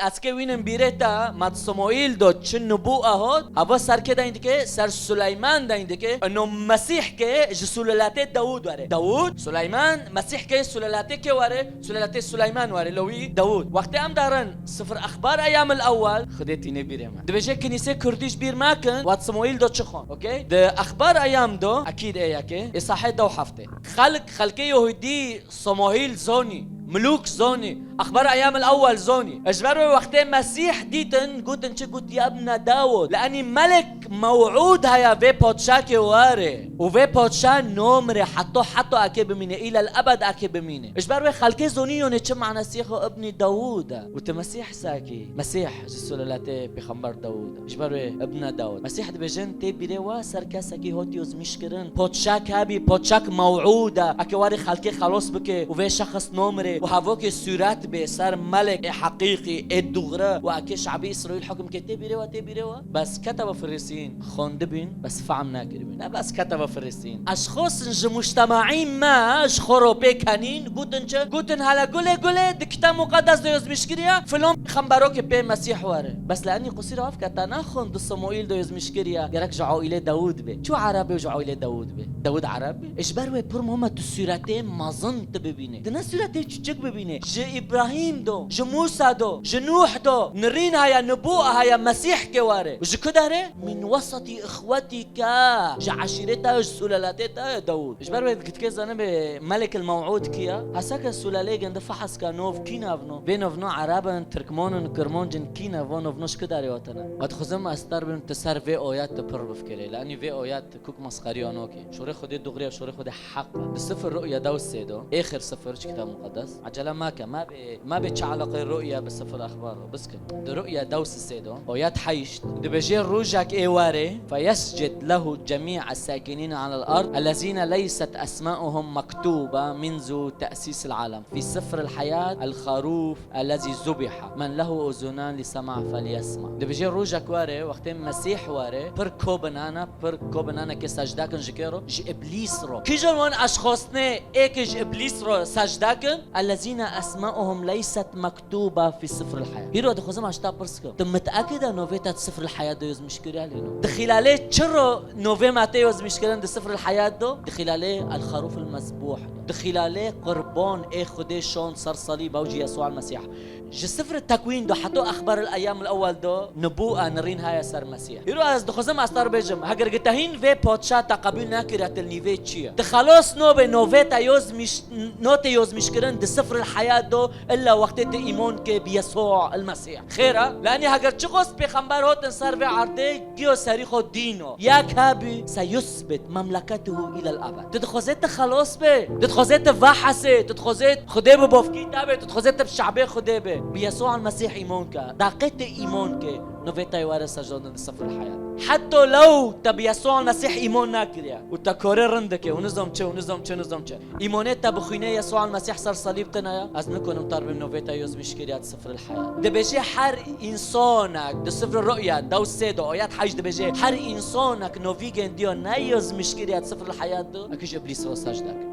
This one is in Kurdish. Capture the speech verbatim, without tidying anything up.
Ez ke wînin bîrê te, ma di Samuîl do çi nibûa hot, hava ser kê deyn dike, ser Suleyman deyn dike. Ino Mesîh ke ji sulelatê Dawûd were. Dawûd, Suleyman, Mesîh ke sulelatê kê were? Sulelatê Suleyman were, lo wî Dawûd. Wextê em darin Sifir Exbar Eyamil Ewwel, Xwedê tîne bîrê me. Dibêje kinîsê Kurdî ji bîr mekin, wa di Samuîl do çi xwend, okey? Di Exbar Eyam do, ekîd ê yekê, ê sahê dew heftê. Xelk, xelkê Yehûdî Samuîl zonî, Milûk zonî, Exbar Eyamil Ewwel zonî. Ji ber wê wextê Mesîh dîtin, gotin çi, got, "Ya ibne Dawud, li enî melek mewûd haya vê padşakê were. Û vê padşa nomre heta heta eke bimîne, îlel ebed eke bimîne." Ji ber wê xelkê zonî yonê çi manasiyê xwe ibnî Dawud e. Û tu Mesîh sakî. Mesîh ji sulelatê pêxember Dawud e. Ji ber wê ibne Dawud. Mesîh dibêjin tê bîrê we ser kesekî hot yozmîş kirin. Podşak hebî, podşak mewûd e. Eke warê xelkê xelos bike û vê şexs nomrê û hevokê sûret bê ser melek ê heqîqî, ê dûgre û eke şabî Îsraîl hukm ke tê bîrê we, tê bîrê we. Bes ketebe Firîsîn xwendibîn, bes fehm nekiribîn. Ne bes ketebe Firîsîn. Eşxosin ji mujtemaî me, ji xwe ro pê kenîn, gotin çi? Gotin hele gulê gulê di Kitab Muqeddes de yozmîş kiriye, filon pêxemberokê pê Mesîh were. Bes li enî qusî re ev ke te naxwend di Samuîl de yozmîş kiriye, gerek ji aîlê Dawûd be. Çi Ereb e û ji aîlê Dawûd be? Dawûd Ereb be? E ji ber wê pir muhim e tu sûretê mezin tu bibînê. Tu ne sûretê çiçik bibînê. Ji Îbrahîm do, ji Mûsa do, ji Nûh do, nirîn haya, nibû haya, Mesîh ke ware. Ji ku dere? Min wesatî îxwetîke. Ji eşîrê te, ji sulelatê te, Dawûd. Ji ber wê dikê zanibê Melekil Mewûd kî ye? Heseke sulalê gindi fehs ke nov kî navno? Vê navno Ereb in, Tirkmon in, Kirmonc in, kî ne? Vo navno ji ku derê hatine? Ve dixwazim ez ter bim tu ser vê oyet tu pir bifkirê. Li enî vê oyet kuk mesxeriya nokê. Şorê Xwedê dûgriya, şorê Xwedê heq e. Di sifir Ru'ya dew sê do, êxir sifir ji Kitab Muqeddes. Ecele meke, mabê, mabê çi eleqeyê Ru'ya bi sifir Exbar ro? Biskin. Di Ru'ya dew sê do, oyet heşt. Dibêje rojek ê warê, "Feyescid lehu cemî'a sakinîn alel ard, ellezîne leyset esma'uhum mektûbe minzu te'sîsil alem. Fî sifril heyat el xarûf ellezî zubiha. Men lehu uzunan li sema felyesma." Dibêje rojek were, wextê Mesîh were, pir ko binane, pir ko binane ke secde kin ji kê ro? Ji Îblîs ro. Kîjan wan eşxosnê ê ke ji Îblîs ro secde kin? Ellezîne esma'uhum leyset mektûbe fî sifril heyat. Hîro dixwazim ez ji te pirs kim. Tu mitekid e novê te di sifril heyat de yozmîş kiriye lê no? Di xîlalê çi ro novê me tê yozmîş kirin di sifril heyat do? Di xîlalê el xarûfil mezbûh do. Di xîlalê qurban ê Xwedê şon ser salîb ew jî Yesûa Mesîh. Ji sifr Tekwîn do heto Exbar el Eyyam el Ewwel do nibûa nirîn haya ser Mesîh. Hîro ez dixwazim ez te re bêjim, heger gi te hîn vê padşa te qebûl nekiriye, tu li nîvê çi ye? Tu xelos nobe, novê te yozmîş-, notê yozmîşkirin di sifr el heyat do, illa wextê tu îmon ke bi Yesû el Mesîh. Xêr e? Lanî heger çiqos pêxember hotin ser vê erdê, giyo serî xwe dîno. Yek hebî seyusbit memleketuhu îlel ebed. Tu dixwazê tu xelos be? Tu dixwazê tu vehesê? Tu dixwazê Xwedê bi bovkî te be? Tu dixwazê tu bi şabê Xwedê be? Bi Yesûa Mesîh îmon ke. Daqê tu îmon ke, novê te were sejandin di sifril heyat. Heta lew te bi Yesûa Mesîh îmon nekiriye û te korê rind dike û nizam çi û nizam çi, nizam çi. Îmonê te bi xwînê Yesûa Mesîh ser salîb tine ye, ez nikonim te re bim novê te yozmîş kiriye di sifril heyat. Dibêje her însanek di sifril Ru'ya dew sê de ayet heşt dibêje, her însanek novî gendiya ne yozmîş kiriye di sifril heyat de, eke ji Îblîs re secde kir.